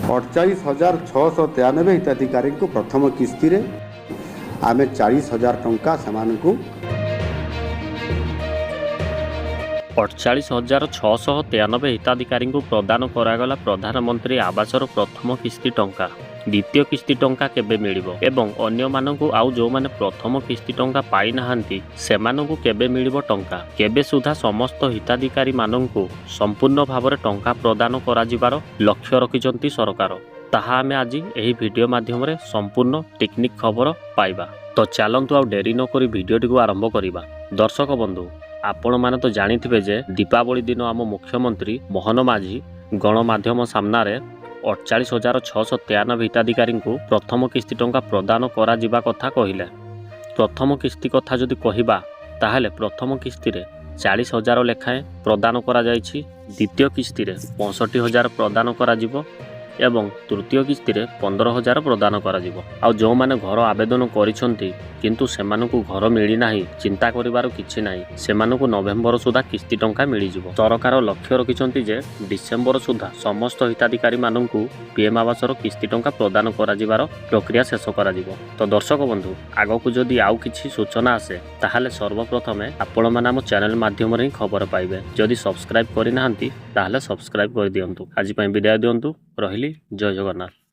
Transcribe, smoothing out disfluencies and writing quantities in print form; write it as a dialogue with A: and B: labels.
A: 48,693 ହିତାଧିକାରୀଙ୍କୁ ପ୍ରଥମ କିସ୍ତିରେ ଆମେ 40,000 ଟଙ୍କା ସେମାନଙ୍କୁ।
B: 48,693 ହିତାଧିକାରୀଙ୍କୁ ପ୍ରଦାନ କରାଗଲା ପ୍ରଧାନମନ୍ତ୍ରୀ ଆବାସର ପ୍ରଥମ କିସ୍ତି ଟଙ୍କା। ଦ୍ୱିତୀୟ କିସ୍ତି ଟଙ୍କା କେବେ ମିଳିବ ଏବଂ ଅନ୍ୟମାନଙ୍କୁ ଆଉ ଯେଉଁମାନେ ପ୍ରଥମ କିସ୍ତି ଟଙ୍କା ପାଇନାହାନ୍ତି ସେମାନଙ୍କୁ କେବେ ମିଳିବ ଟଙ୍କା? କେବେ ସୁଦ୍ଧା ସମସ୍ତ ହିତାଧିକାରୀମାନଙ୍କୁ ସମ୍ପୂର୍ଣ୍ଣ ଭାବରେ ଟଙ୍କା ପ୍ରଦାନ କରାଯିବାର ଲକ୍ଷ୍ୟ ରଖିଛନ୍ତି ସରକାର, ତାହା ଆମେ ଆଜି ଏହି ଭିଡ଼ିଓ ମାଧ୍ୟମରେ ସମ୍ପୂର୍ଣ୍ଣ ଟେକ୍ନିକ୍ ଖବର ପାଇବା। ତ ଚାଲନ୍ତୁ ଆଉ ଡେରି ନକରି ଭିଡ଼ିଓଟିକୁ ଆରମ୍ଭ କରିବା। ଦର୍ଶକ ବନ୍ଧୁ, ଆପଣମାନେ ତ ଜାଣିଥିବେ ଯେ ଦୀପାବଳି ଦିନ ଆମ ମୁଖ୍ୟମନ୍ତ୍ରୀ ମୋହନ ମାଝୀ ଗଣମାଧ୍ୟମ ସାମ୍ନାରେ 48,693 ହିତାଧିକାରୀଙ୍କୁ ପ୍ରଥମ କିସ୍ତି ଟଙ୍କା ପ୍ରଦାନ କରାଯିବା କଥା କହିଲେ। ପ୍ରଥମ କିସ୍ତି କଥା ଯଦି କହିବା, ତାହେଲେ ପ୍ରଥମ କିସ୍ତିରେ 40,000 ଲେଖାଏଁ ପ୍ରଦାନ କରାଯାଇଛି। ଦ୍ୱିତୀୟ କିସ୍ତିରେ 65,000 ପ୍ରଦାନ କରାଯିବ ଏବଂ ତୃତୀୟ କିସ୍ତିରେ 15,000 ପ୍ରଦାନ କରାଯିବ। ଆଉ ଯେଉଁମାନେ ଘର ଆବେଦନ କରିଛନ୍ତି କିନ୍ତୁ ସେମାନଙ୍କୁ ଘର ମିଳିନାହିଁ, ଚିନ୍ତା କରିବାର କିଛି ନାହିଁ, ସେମାନଙ୍କୁ ନଭେମ୍ବର ସୁଦ୍ଧା କିସ୍ତି ଟଙ୍କା ମିଳିଯିବ। ସରକାର ଲକ୍ଷ୍ୟ ରଖିଛନ୍ତି ଯେ ଡିସେମ୍ବର ସୁଦ୍ଧା ସମସ୍ତ ହିତାଧିକାରୀମାନଙ୍କୁ ପିଏମ୍ ଆବାସର କିସ୍ତି ଟଙ୍କା ପ୍ରଦାନ କରାଯିବାର ପ୍ରକ୍ରିୟା ଶେଷ କରାଯିବ। ତ ଦର୍ଶକ ବନ୍ଧୁ, ଆଗକୁ ଯଦି ଆଉ କିଛି ସୂଚନା ଆସେ, ତାହେଲେ ସର୍ବପ୍ରଥମେ ଆପଣମାନେ ଆମ ଚ୍ୟାନେଲ ମାଧ୍ୟମରେ ହିଁ ଖବର ପାଇବେ। ଯଦି ସବସ୍କ୍ରାଇବ୍ କରିନାହାନ୍ତି, ତାହେଲେ ସବସ୍କ୍ରାଇବ୍ କରିଦିଅନ୍ତୁ। ଆଜି ପାଇଁ ବିଦାୟ ଦିଅନ୍ତୁ, ରହିଲି, ଜୟ ଜଗନ୍ନାଥ।